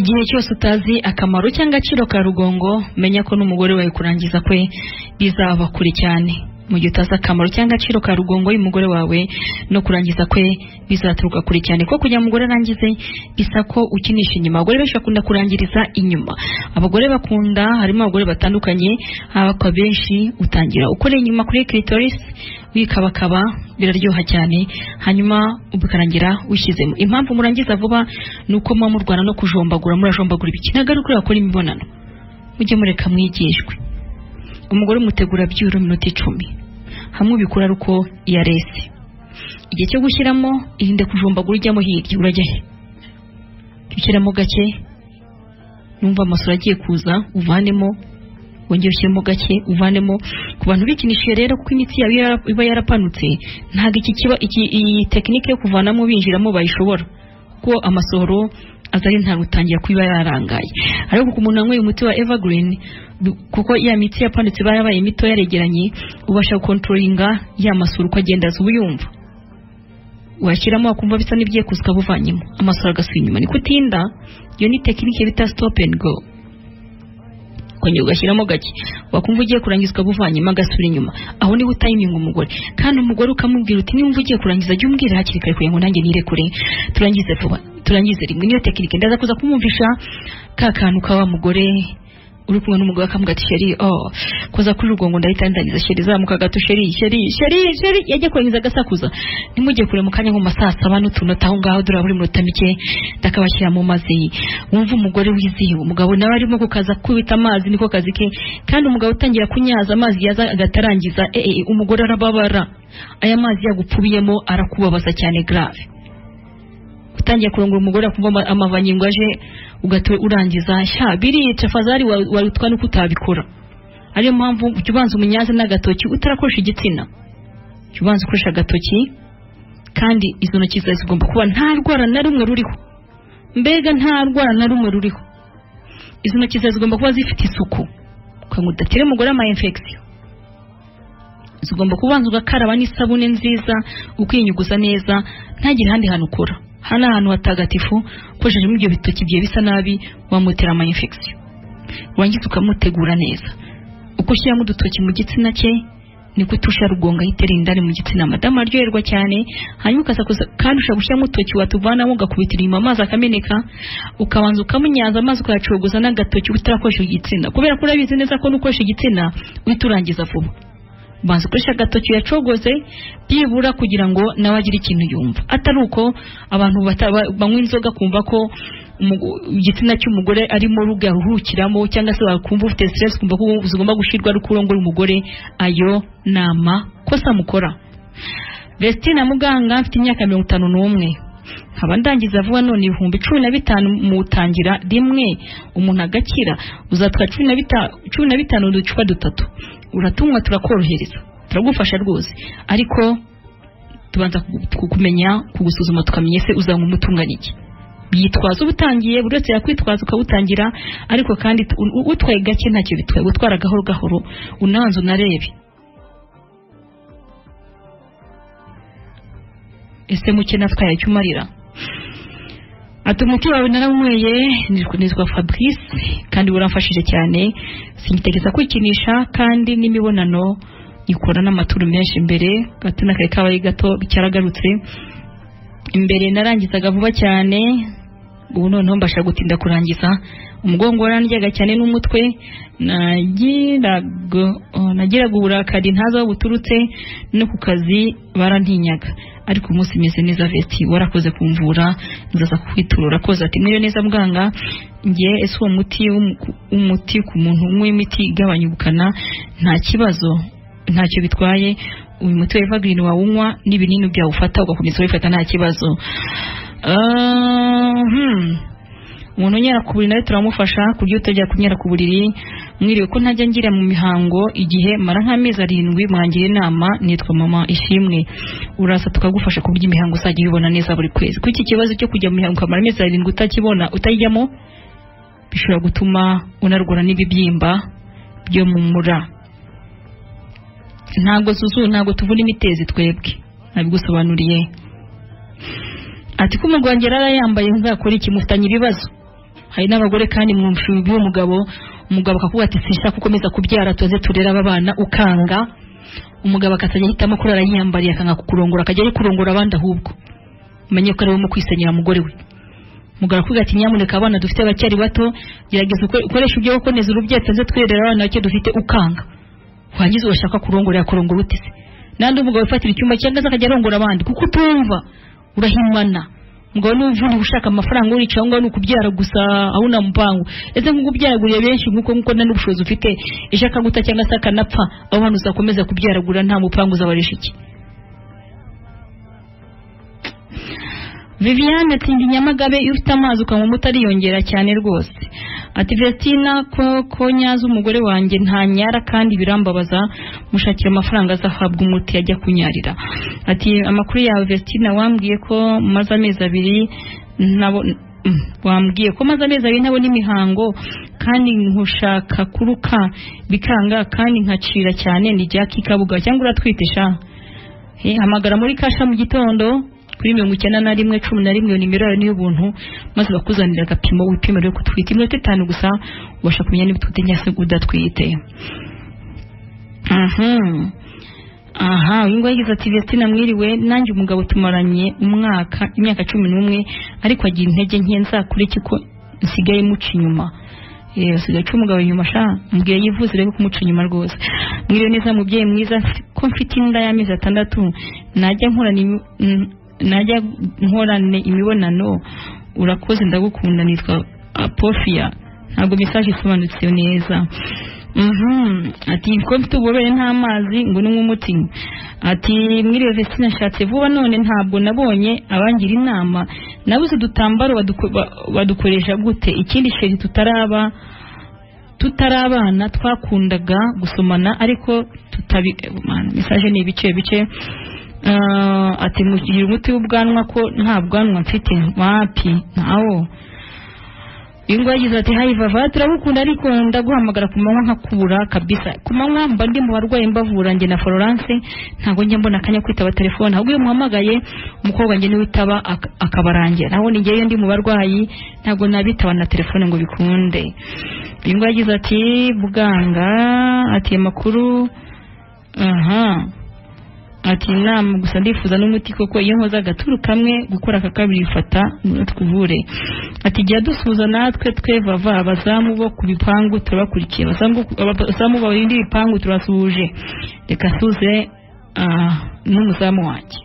Igihe cyose utazi akamaro cyangwa agaciro ka rugongo, menya ko n'umugore wawe kurangiza kwe bizaba kure cyane. Mu gihe utazi akamaro cyangwa agaciro ka rugongo y'umugore wawe, no kurangiza kwe bizaturuka kure cyane, kuko kugira umugore arangize bisa ko ukinisha inyuma. Abagore benshi bakunda kurangiriza inyuma. Abagore bakunda, harimo abagore batandukanye, abakwa benshi utangira ukora inyuma kuri clitoris wikabakaba, biraryoha cyane, hanyuma ukarangira ushyizemo. Impamvu murangiza vuba ni uko muba murwana no kujombagura, murajombagura ibiki, ntabwo ari uko bakora imibonano. Mujye mureka mwigishwe. Umugore umutegura byibura iminota 10, hamwe ubikora ari uko yarese. Igihe cyo gushyiramo, irinde kujombagura ujyamo hirya, urajya he? Ushyiramo gake, numva amasura agiye kuza, uvanemo, wongere ushyiremo gake, uvanemo. Ku bantu bikinishije rero, kuko imitsi yabo iba yarapanutse, ntabwo iki kiba iyi tekinike yo kuvanamo binjiramo bayishobora, kuko amasohoro aza ari nta rutangira kuba yarangaye. Ariko ku muntu wanyweye umuti wa Evergreen, kuko ya mitsi yapanutse iba yarabaye mito yaregeranye, ubasha gukontrolinga ya masura uko agenda aza, uba uyumva. Washyiramo wakumva bisa n'ibigiye kuza, ukabuvanyemo, amasura agasubira inyuma. Niko utinda, iyo ni tekinike bita stop and go. Ukongera ugashyiramo gake, wakumva ugiye kurangiza ukabuvanyemo, agasubira inyuma. Aho niho utayiminga umugore. Kandi umugore ukamubwira uti niba ugiye kurangiza jya umbwira hakiri kare kugira ngo nanjye nirekure, turangize vuba, turangize rimwe. Niyo tekinike ndaza kuza kumwumvisha ka kantu ka wa mugore uri kumwe n'umugore akamubwira ati chéri, oh, koza kuri rugongo ndahita ndangiza, chéri zamuka gato, chéri, chéri, chéri, chéri, yajya kurangiza agasakuza. Nimujye kure mu kanya nko mu saa 7 n'utunota aho ngaho, dore buri minota mike ndakabashyira mu mazi. Wumva umugore wizihiwe, umugabo nawe arimo kukaza kubita amazi, niko kazi ke. Kandi umugabo utangira kunyaza amazi yaza agatarangiza, umugore arababara. Aya mazi yagupfubiyemo arakubabaza cyane grave. Utangiye kurongora umugore akumva amavangingo aje, ugahita urangiza, sha birica fazari warutwa nuko utabikora. Ariyo mpamvu ujya ubanza umunyaze n'agatoki utarakoresha igitsina. Jya ubanza ukoresha agatoki, kandi izo ntoki zawe zigomba kuba nta rwara na rumwe ruriho. Mbega nta rwara na rumwe ruriho. Izo ntoki zawe zigomba kuba zifite isuku, kugira ngo udatera umugore ama infection. Zigomba kubanza ugakaraba n'isabune nziza, ukinyuguza neza, ntagire ahandi hantu ukora. Hano ahantu hatagatifu, ukoresheje ibyo bitoki bye bisa nabi, wamutera ama infection. Warangiza ukamutegura neza. Uko ushyiramo udutoki mu gitsina cye, niko utusha rugongo ahitera indani mu gitsina, madamu aryoherwa cyane. Hanyuma ukasakuza, kandi ushobora gushyiramo udutoki watuvanamo ugakubitira inyuma amazi akameneka, ukabanza ukamunyaza amazi ukayacogoza n'agatoki utarakoresha igitsina, kubera ko urabizi neza ko nukoresha igitsina uhita urangiza vuba. Banza ukoresha agatoki uyacogoze byibura kugira ngo nawe agire ikintu yumva. Atari uko abantu banywa inzoga kumva ko igitsina cy'umugore arimo rugaruhukiramo, cyangwa se wakumva ufite stress kumva ko ugomba gushirwa ari kurongora umugore, ayo nama kosa mukora. Vestina muganga, mfite imyaka 51, nkaba ndangiza vuba, none 15,000 mutangira rimwe umuntu agakira. Uzatwa 15 uducupa dutatu, uratunywa, turakorohereza, turagufasha rwose, ariko tubanza kumenya kugusuzuma, tukamenya ese uzanywa umutunganya iki. Byitwaza ubutangiye, buri wese yakwitwaza ukawutangira, ariko kandi utwaye gake ntacyo bitwaye, gutwara gahoro gahoro, unabanza unarebe ese muke natwaye icyo umarira. Ati umuti wawe naranyweye, nitwa Fabrice, kandi uramfashije cyane, singitegeza kwikinisha, kandi n'imibonano ikora n'amaturu menshi imbere, gato n'akari kabaye gato cyaragarutse. Imbere narangizaga vuba cyane, ubu noneho mbasha gutinda kurangiza. Umugongo warandyaga cyane n'umutwe, nagiraga uburakari ntazi aho buturutse, no ku kazi barantinyaga. Ariko umunsi meze neza Vesti, warakoze kumvura, nzaza kukwitura urakoze. Ati mwiriwe neza muganga, ngiye ese uwo muti umuti ku muntu unywa imiti igabanya ubukana nta kibazo, ntacyo bitwaye? Uyu muti wa Evergreen wawunywa n'ibinini byawufata ugakomeza ubifata nta kibazo. Umuntu unyara ku buriri nawe turamufasha ku buryo utajya kunyara ku buriri. Mwiriwe, ko ntajya ngira mu mihango igihe mara nk'amezi 7, mwangira inama, nitwa mama Ishimwe. Uraza tukagufasha ku buryo imihango uzajya uyibona neza buri kwezi. Kuko iki kibazo cyo kujya mu mihango ukamara amezi 7 utakibona, utayijyamo, bishobora gutuma unarwara n'ibibyimba byo mu mura. Ntabwo susu, ntabwo tuvuna imitezi twebwe, nabigusobanuriye. Ati ko umugwange yambaye nzakora iki, mufitanye ibibazo. Hari n'abagore kandi mwumva umugabo, umugabo akakuba ati sinshaka gukomeza kubyara, tuze turera aba bana, ukanga. Umugabo akazajya ahitamo kurara yiyambariye, akanga kukurongora, akajya ari kurongora abandi, ahubwo umenye ko ari we mu kwisenyera mugore we. Umugabo akubwira ati nyamuneka abana dufite abacyari bato, gerageza ukoreshe ibyo gukomeza urubyaro, tuze twirera abana bake dufite, ukanga. Wangiza ugashaka kurongora, yakurongora ute se? Nandi umugabo wifatira icyumba cyangwa se akajya arongora abandi kuko utumva, urahimana. Umugabo n'uvuna ushaka amafaranga, urica aho ngaho ni ukubyara gusa, aho una mupangu. Ese nk'uko ubyaraguriye benshi, nk'uko nta n'ubushobozi ufite, ejo akaguta cyangwa se akanapfa, aho hantu uzakomeza kubyaragura nta mupangu, uzabarisha iki? Viviane ati ndi Nyamagabe, iyo ufite amazi ukanywa umuti ariyongera cyane rwose. Ati Vestina ko nyaza umugore wanjye ntanyara kandi birambabaza, mushakira amafaranga azahabwa umuti ajya kunyarira. Ati amakuru yawe Vestina, wambwiye ko maze amezi abiri nabo wambwiye ko maze amezi abiri ntabona imihango, kandi nkushaka kuruka bikanga, kandi nkacira cyane, ni Jackie Kabuga cyangwa uratwite sha? Hamagara muri kasha mu gitondo kuri 91 11, nimero yawe ni ubuntu, maze bakuzanira agapimo wipima rero kutwita. Iminota 5 gusa ubasha kumenya niba utwite cyangwa se udatwite. Aha, uyu nguyu yagize ati Vestina mwiriwe, nanjye umugabo tumaranye umwaka, imyaka 11, ariko agira intege nke, nzakora iki ko nsigaye muca inyuma? Usigaye uca umugabo inyuma sha, mbwiye yivuze rero kumuca inyuma rwose. Mwiriwe neza mubyeyi mwiza, ko mfite inda y'amezi 6, najya nkorane imibonano, urakoze ndagukunda, nitwa Apofia. Ntabwo message isobanutse neza. Ati ko mfite ububobere nta mazi ngo ni nk'umuti. Ati mwiriwe Vestina, nshatse vuba none ntabwo nabonye abangira inama, nabuze udutambaro badukoresha gute? Ikindi sheri tutarabana twakundaga gusomana ariko tutabi. Message ni ibice bice. Ati mugira umuti w'ubwanwa ko nta bwanwa mfite, wapi ntawo. Uyu nguyu yagize ati hayi Vava, turagukunda ariko ndaguhamagara ku manywa nkakubura kabisa. Ku manywa mba ndi mu barwayi mbavura njye na Florence, ntabwo njya mbona akanya kwitaba telefone, ahubwo iyo muhamagaye umukobwa njye niwe utaba akabarangira, naho ni njyewe ndi mu barwayi ntabwo nabitaba na telefone ngo bikunde. Uyu nguyu yagize ati buganga, ati amakuru, aha ati inama gusa ndifuza n'umuti koko iyo nkoze agaturu kamwe gukora aka kabiri fata twuvure. Ati jya dusuza natwe twe Vava, abazamu bo ku bipangu turabakurikiye, abazamu barinda ibipangu turasuhuje, reka suze n'umuzamu wanjye.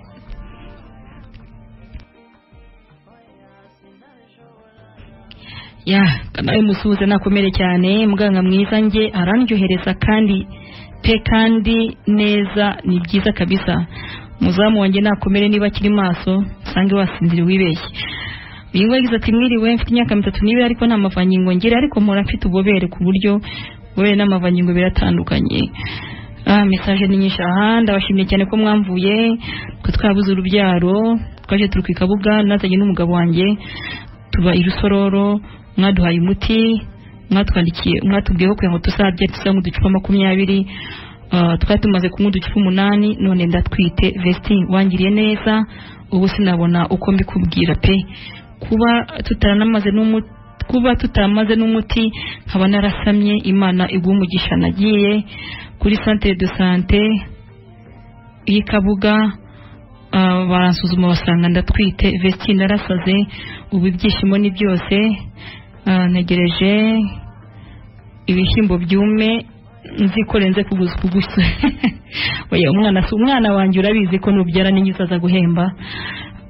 Ya nawe musuhuze nakomere cyane, muganga mwiza nge arandyohereza kandi pe kandi neza, ni byiza kabisa. Muzamu wanjye nakomere niba akiri maso usange wasinzira wibeshye. Uyu nguyu yagize ati mwiriwe, mfite imyaka 32 ariko nta mavangingo ngira, ariko mpora mfite ububobere ku buryo ububobere n'amavangingo biratandukanye. Message ni nyinshi aha, ndabashimiye cyane ko mwamvuye, ko twabuze urubyaro, twaje turi ku Kabuga nazanye n'umugabo wanjye tuba i Rusororo, mwaduhaye umuti, mwatwandikiye, mwatubwiye ko kugira ngo tuzabye tuzanywa uducupa 20, twari tumaze kunywa uducupa 8, none ndatwite. Vestine wangiriye neza, ubu sinabona uko mbikubwira pe. Kuba tutaramaze n'umuti nkaba narasamye, Imana iguha umugisha. Nagiye kuri centre de santé y'i Kabuga, baransuzuma basanga ndatwite. Vestine narasaze, ubu ibyishimo ni byose. Ntegereje ibishyimbo byume nzikore nze kugusa. Oya umwana si umwana wanjye, urabizi ko nubyara n'inyiza aza guhemba,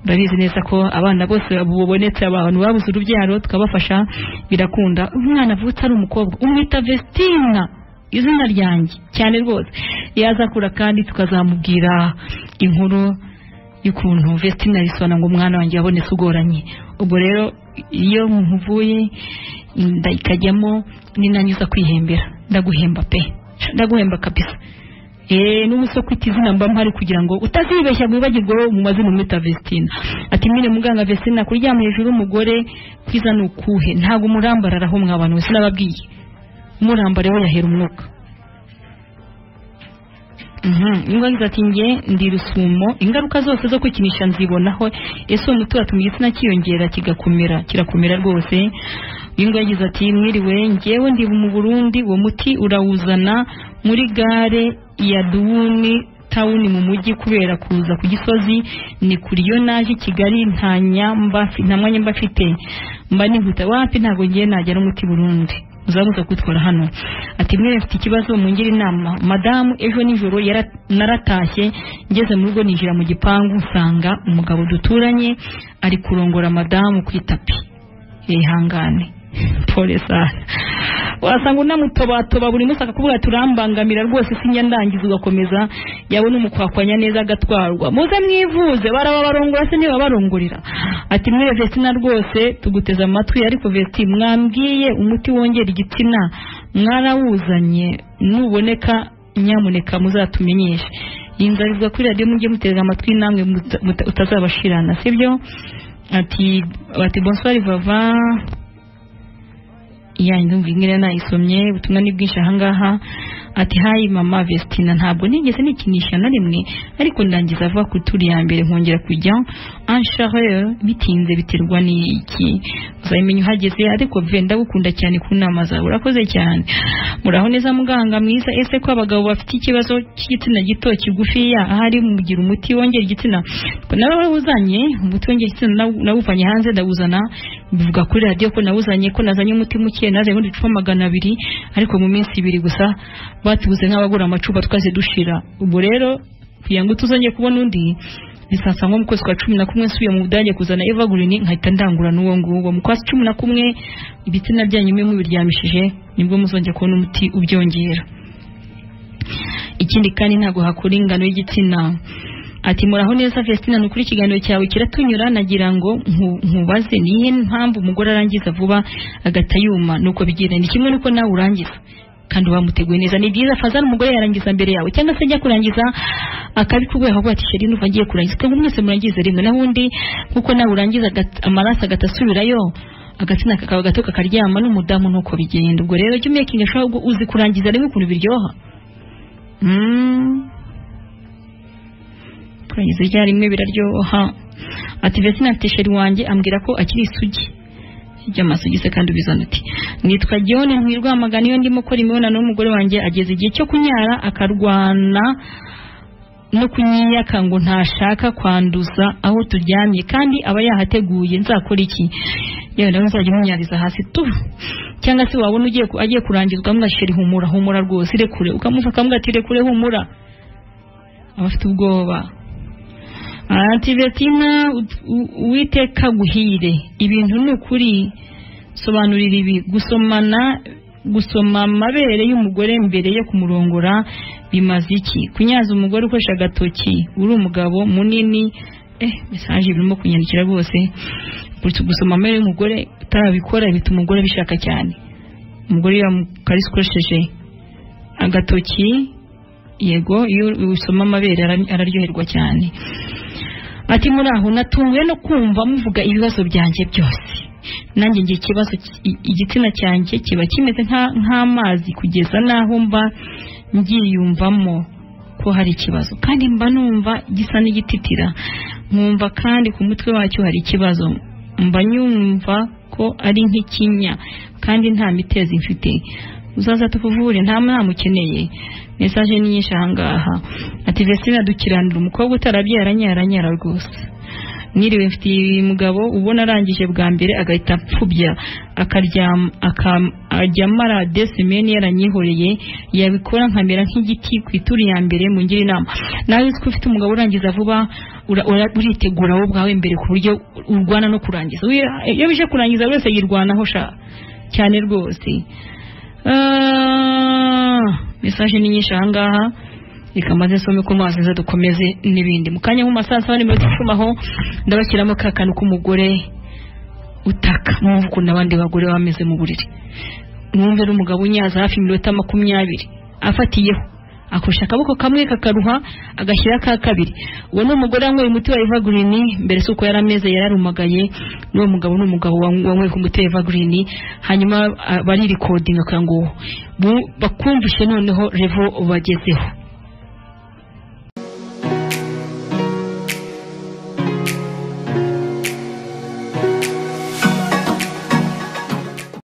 urabizi neza ko abana bose bubonetse abantu babuze urubyaro tukabafasha birakunda. Umwana avutse ari umukobwa umwita Vestina, izina ryanjye cyane rwose, yazakura kandi tukazamubwira inkuru y'ukuntu Vestina risona ngo umwana wanjye yabonetse ugoranye. Ubwo rero iyo nkuvuye inda ikajyamo ninanyuza kwihembera, ndaguhemba pe, ndaguhemba kabisa. N'umusoko kwita izina mba mpari kugira ngo utazibeshya wibagirwe mu mazina umwita Vestina. Ati mwine muganga Vestina, kuryama hejuru y'umugore kwiza ni ukuhe? Ntabwo murambararaho mwa bantu, sinababwiye umurambareho yahera umwuka. Ingaruka ati nge ndi Rusumo, ingaruka zose zo kwikinisha nzibonaho. Ese uwo muti watuma igitsina cyiyongera kigakomera, kirakomera rwose. Ingo yagize ati mwiriwe, ngewe ndi mu Burundi, uwo muti urawuzana muri gare ya Duwuni tawuni mu mujyi, kubera kuza ku Gisozi ni kuri yo naje i Kigali nta mwanya mba mfite, mba nihuta wapi, ntabwo ngiye najya n'umuti Burundi uzamuza kwitwara hano. Ati mwere mfite ikibazo mungire inama madamu, ejo nijoro naratashye ngeze mu rugo ninjira mu gipangu nsanga umugabo duturanye ari kurongora madamu ku itapi. Ihangane pole sana, wasanga unamutobatoba buri munsi akakuvuga turambangamira rwose sinya ndangiza, ugakomeza yabona umukwakwanya neza agatwarwa. Muze mwivuze, baraba barongora se niba barongorera. Ati mwere Vestina rwose tuguteza amatwi, ariko Vesti mwambwiye umuti wongera igitsina mwarawuzanye, nuboneka nyamuneka muzatumenyeshe. Inzara ivuga kuri radio mujye mutega amatwi namwe utazabashirana, sibyo? Ati bonsoir vava ya ndumva ingire nayisomye, ubutumwa ni bwinshi ahangaha. Ati hayi mama Vestina, ntabwo nigeze nikinisha na rimwe, ariko ndangiza vuba ku turi ya mbere nkongera kujya en charreur bitinze, biterwa n'iki? Uzabimenya uhageze, ariko ve ndagukunda cyane ku nama zawe, urakoze cyane. Muraho neza muganga mwiza, ese ko abagabo bafite ikibazo cy'igitsina gito kigufiya ahari mugira umuti wongera igitsina? Narawuzanye umuti wongera igitsina, nawuvanye hanze ndawuzana, bivuga kuri radio ko nawuzanye, ko nazanye umuti muke, nazanye uducupa 200, ariko mu minsi ibiri gusa batubuze nk'abagura amacupa twaze dushira. Ubwo rero kugira ngo tuzongere kubona undi bisasa nko mu kwezi kwa 11 nsubiye mu Budage kuzana Evergreen, nkahita ndangura n'uwo nguwo mu kwezi 11. Ibitsina byanyu mwe mubiryamishije nibwo muzongera kubona umuti ubyongera. Ikindi kandi ntago hakora ingano y'igitsina. Ati muraho neza Vestina, nukuri ikiganiro cyawe kiratunyura, nagira ngo nkubaze nihe mpamvu umugore arangiza vuba agatayuma nuko bigenda? Ni kimwe nuko nawe urangiza kandi bamuteguye neza. Ni byiza fazana umugore yarangiza mbere yawe, cyangwa se ajya kurangiza akabikubwira ahubwo ati sheri numva ngiye kurangiza, kandi mwese murangize rimwe. Nahundi nkuko nawe urangiza amaraso agatasubirayo, agatsina kakaba gato kakaryama, n'umudamu nuko bigenda. Ubwo rero jya umaking sure uzi kurangiza rimwe ukuntu biryoha. Kurangiza rya rimwe biraryoha. Ati Vestina afite sheri wanjye ambwira ko akiri isugi ry'amasugi se kandi ubizana. Ati nitwa John Nkwirwamagana, iyo ndimo gukora imibonano n'umugore wanjye ageze igihe cyo kunyara akarwana no kunyiyaka ngo ntashaka kwanduza aho turyamye kandi aba yahateguye, nzakora iki? Yewe ndabona nzajya munyariza hasi tu, cyangwa se wabona agiye kurangizwa mwasheri humura humura rwose irekure, ukamufata akamubwira ati rekure humura, aba afite ubwoba. Ati Vestina Uwiteka guhire, ibintu ni ukuri, sobanurira ibi gusomana, gusoma amabere y'umugore mbere yo kumurongora bimaze iki? Kunyaza umugore ukoresha agatoki uri umugabo munini, message birimo kunyandikira rwose. Gusoma amabere y'umugore utarabikora bituma umugore abishaka cyane. Umugore iyo ukoresheje agatoki, yego iyo usoma amabere araryoherwa cyane. Ati muraho, natunguwe no kumva muvuga ibibazo byanjye byose. Nanjye ngiye ikibazo, igitsina cyanjye kiba kimeze nk'amazi kugeza naho mba ngiyumvamo ko hari ikibazo, kandi mba numva gisa n'igititira, nkumva kandi ku mutwe wacyo hari ikibazo, mba nyumva ko ari nk'ikinya kandi nta mitezi mfite. Uzaza tukuvure, nta mwana ukeneye. Message ni nyinshi ahangaha. Ati Vestina dukiranira umukobwa utarabyara nyaranyara rwose. Mwiriwe, mfite umugabo ubona arangije bwa mbere agahita apfubya akaryama akajya amara desimeni yaranyihoreye, yabikora nkamera nk'igiti ku ituri ya mbere. Mungire inama. Nawe uzi ko ufite umugabo urangiza vuba, uritegura wowe ubwawe mbere ku buryo urwana no kurangiza. Iyo bije kurangiza wese yirwanaho sha cyane rwose. Message ni nyinshi ahangaha, reka maze nsome ku mazi nze dukomeze n'ibindi. Mu kanya mu masaha 7:10 aho ndabashyiramo ka kantu k'umugore utaka, mwumva ukuntu abandi bagore bameze mu buriri. Mwumve n'umugabo unyaza hafi iminota 20 afatiyeho, akoresha akaboko kamwe kakaruha agashyira ka kabiri. Uwo ni umugore wanyweye umuti wa Evergreen, mbere si uko yarameze yararumagaye. N'uwo mugabo ni umugabo wanyweye ku muti wa Evergreen, hanyuma baririkodinga kugira ngo bakumvishe noneho revo bagezeho.